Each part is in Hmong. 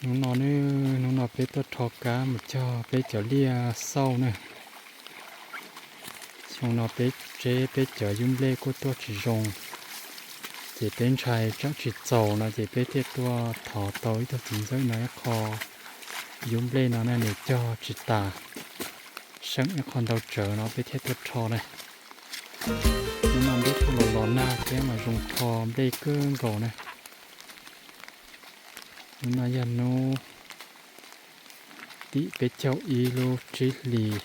Hnub no ne, hnub no peb tuaj rho kab mus cog peb cov liaj xauj na. Xyoo no peb tseb peb cov yub nplej kuj tuaj tsis zoo, ces peb ntshai tsam tsis txaus no ces peb thiaj tuaj thov tau ib tug txiv ntxawm no ib qho yub nplej no na, nws cog tsis tas, seem ib qho ntau tsawv no peb thiaj tuaj rho na. Hnub no ntuj kuj los los nag thiab mas zoo rho nplej kawg nkaus na. Hnub no yog hnub tim peb caug ib lub tsib hlis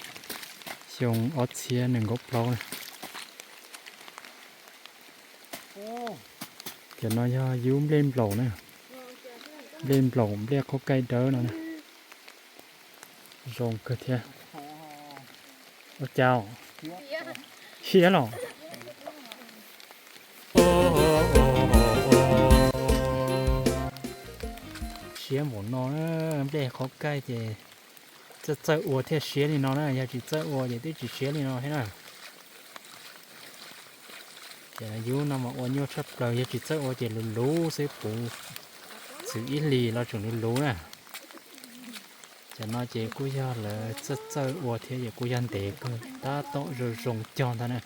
xyoo ob txhiab nees nkaum plaub na. Cov no yog yub nplej nplaum na, nplej nplaum nplej qaub kaij dawb no na. Zoo kawg thiab. Ua cas siab los? Siab npaum no na, nplej qaub kaij ces txawj txawj ua thiaj siab li no na, yog tsis txawj ua ces twb tsis siab li no thiab na. Ces yub no mas ua nyuaj tshaj plaws, yog tsis txawj ua ces luv luv xwb, puv txwv ib hlis los tseem luv luv na. Cov no ces kuj yog lawv txawj txawj ua thiab ces kuj yog ntev kawg tab tom zoo zoo cog ntag na.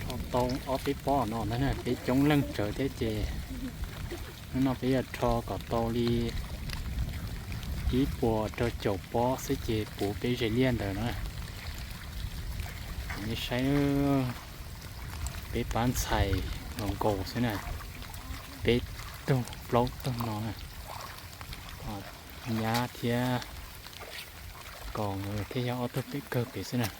Rho tau ob peb pob no ntag na, peb coob leej tsawv thiab ces hnub no peb yuav rho kom tau li ib puas rau caum pob xwb ces puv peb zes liaj ntawd na. Nej saib, peb pab ntxhais los nkaus xwb na, peb tug plaub tug no na, nyab thiab Kos thiaj yog ob tug pem kawg pem xwb na.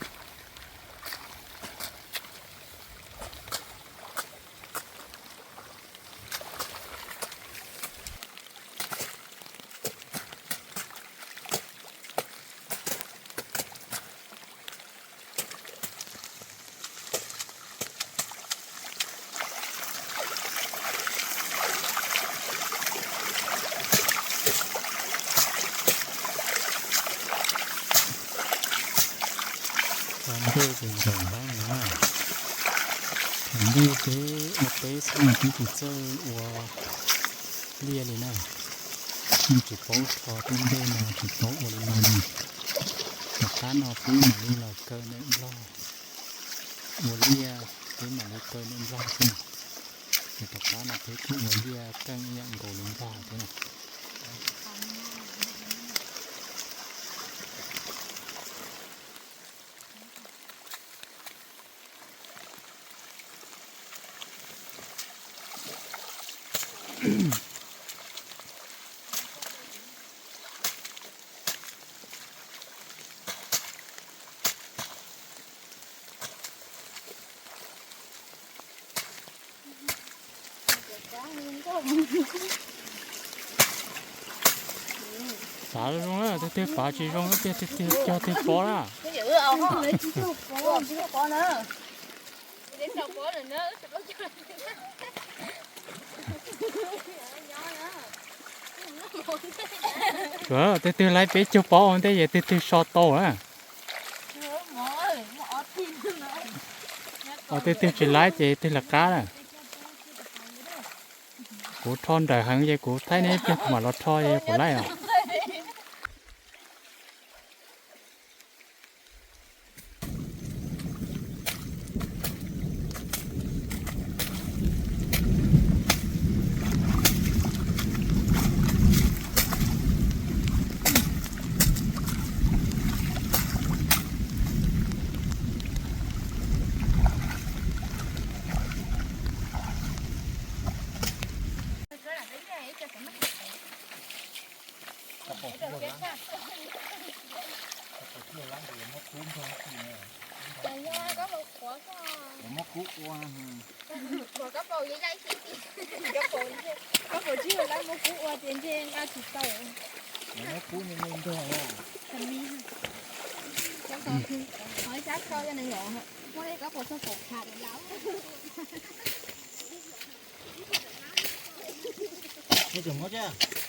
Thaum ntej ces nkaum hab no na. Thaum ntej peb ua teb xwb mas peb tsis txawj ua liaj li na. Yeej tsis paub rho tej ntej no, tsis paub ua li no li. Tom qab no peb mam li los kaw ntawm Nplog. Ua liaj peb mam li kaw ntawm Nplog xwb na. Ces tom qab no peb kuj ua liaj keej ib yam nkaus li Nplog thiab na. Xav zoo na, twg twg pav tsis zoo tiag, twg twg cog twg pov na. Twg twg laib peb caug pob ua ntej ces twg twg so tau na. Twg twg tsis laib ces twg lawv qab na. Kuv rho nrawm heev ces kuv thaij neb ib pliag kuv mam los rho es kuv laib os. Muab kub ua, koj paus tsis yog lawv muab kub ua tias ntshe nqa tsis tau. Muab kub me me ntog. Qhov ib sab koj yog neeg los muab li koj puas txog kaum kha lawm. Muab thiab.